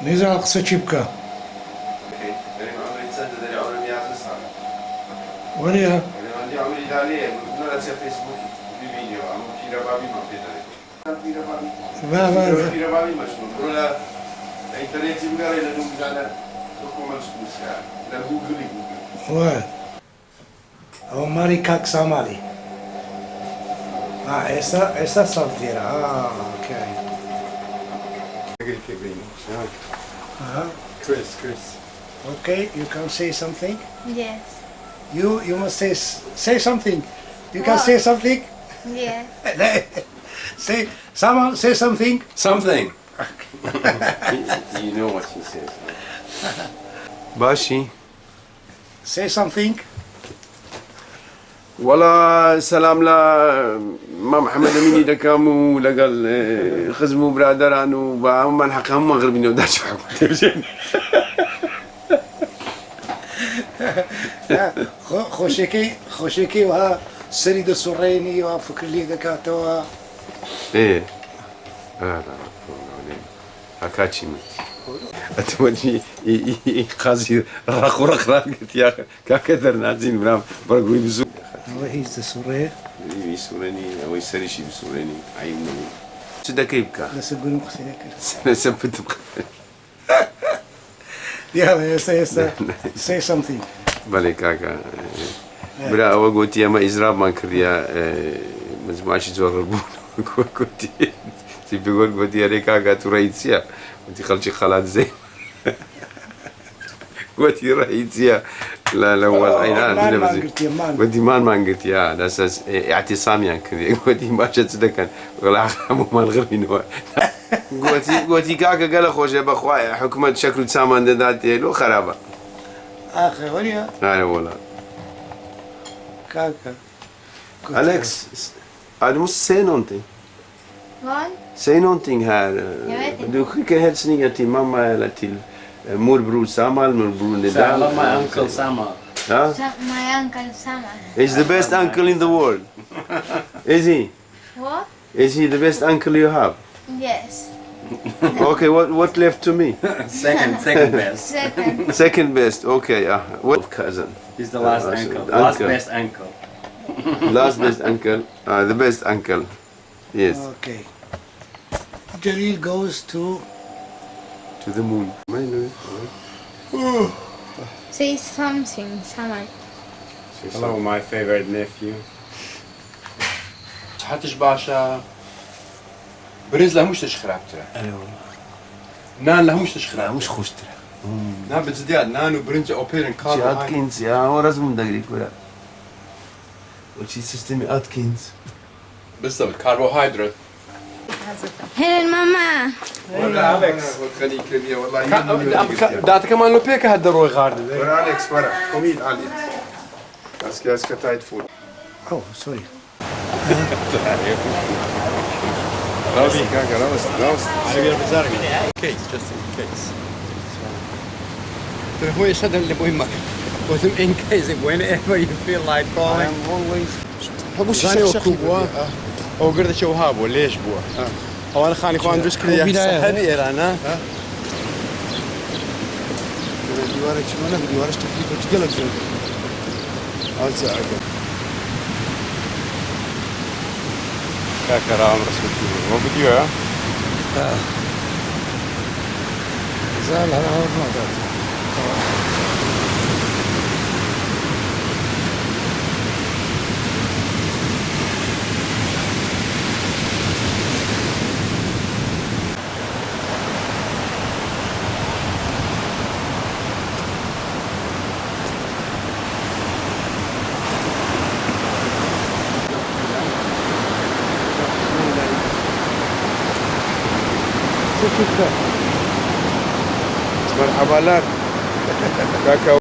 نەیزانم قسە چی بکا. وەنیە؟ وایە. ئەوە ماڵی کاک ساماڵی ها ئێستا ئێستا ساف دێرە ها okay. Okay you can say something. Yes. You you must say say something. You can say something. Yes. Say Samal say something. Something. You know what he says. باشی؟ Say something. وەڵا سەلام لە مام محەممەد ئەمینی دەکەم و لەگەڵ خزم و برادەران و بە هەموومان حەق هەموومان غربینەوە داچ خۆشەکەی خۆشەکەی وها سەری دەسوڕێنی وا فکر لێ دەکاتەوە. ئێ ئاکا چی من ئەتوەنی قازی ڕق و ڕق ڕاگرت یا کاکە دەرناجین برام بەرگوی بزوو. ئەوە هیچ دەسوڕێ. بیسوڕێنی ئەوەی سەریشی بسوڕێنی عەیب نەبێ. چ دەکەی بکە. لەسەر گورم قسەی دەکرد. لەسەر پتم. دیارە ئێستا ئێستا say something. بەڵێ کاکە برا ئەوە گۆتی ئەمە ئیزرابمان کردیە مجموعەشی زۆر بوو گۆتی پێ گۆتی ئەرێ کاکە تو ڕێی چییە؟ گوتی خەڵکی قەڵادزێ. گوتی ڕێی چییە لە لە وەزعی گوتی مانمان گرتیە لەسەر ئاعتیسامیان کردی. گوتی باشە چ دەکەن؟ وەڵا هەموومان غڕینەوە. گوتی گوتی کاکە گەلە خۆشە بەخوایە حکومەت شەکر و چامان دەداتێ لۆ خراپە. ئاخە وەنیە؟ ئارە وەڵا. کاکە. Alex, ja, du måste säga någonting. Vad? Säg någonting här. Jag vet inte. Du skickar hälsningar till mamma eller till morbror Samal, morbror Nidal. I love my uncle Samal. Huh? My uncle Samal. He's the best uncle in the world. Is he? What? Is he the best uncle you have? Yes. Okay, what left to me? Second best. Second. Second best. Okay. What cousin? He's the last uncle. Last best uncle. Last best uncle. The best uncle. Yes. Okay. Jalil goes to the moon. Say something, Samal. Hello, my favorite nephew. صحتش باشە برنج لە هەموو شتێک خراپترە. نان لە هەموو شتێک خراپترە. مش خوشترە. نان بە جدیات نان و برنج ئۆپێرن چی ئاتکینز یا ئەوە ڕەزمم دەگری کورە. وەچی سیستمی ئاتکینز. بالضبط کاربۆهایدرات. Helen, mama. داتەکەمان لۆ پێکە هەر دەڕۆی غاردن. وەرە ئەلێکس وەرە kom hit Alex. Jag ska ta ett foto. Oh, sorry. Raus, kaka, raus, raus. Case, just in case. تلفوني شد اللي مهمك. وثم in case whenever you feel like calling. I'm always زاني وكوبوا او قرد شو هابو ليش بو او انا خاني خوان دوش كريا صاحبي ايران. دیوارە چمانە دیوارش تەکلیفە گەلک زۆر. ئازا ئەگەر. کاکە ڕاوم ڕسمەتی بۆ ڤیدیۆیە؟ زال هەر هەور نادات. مرحبا لك. کاکە.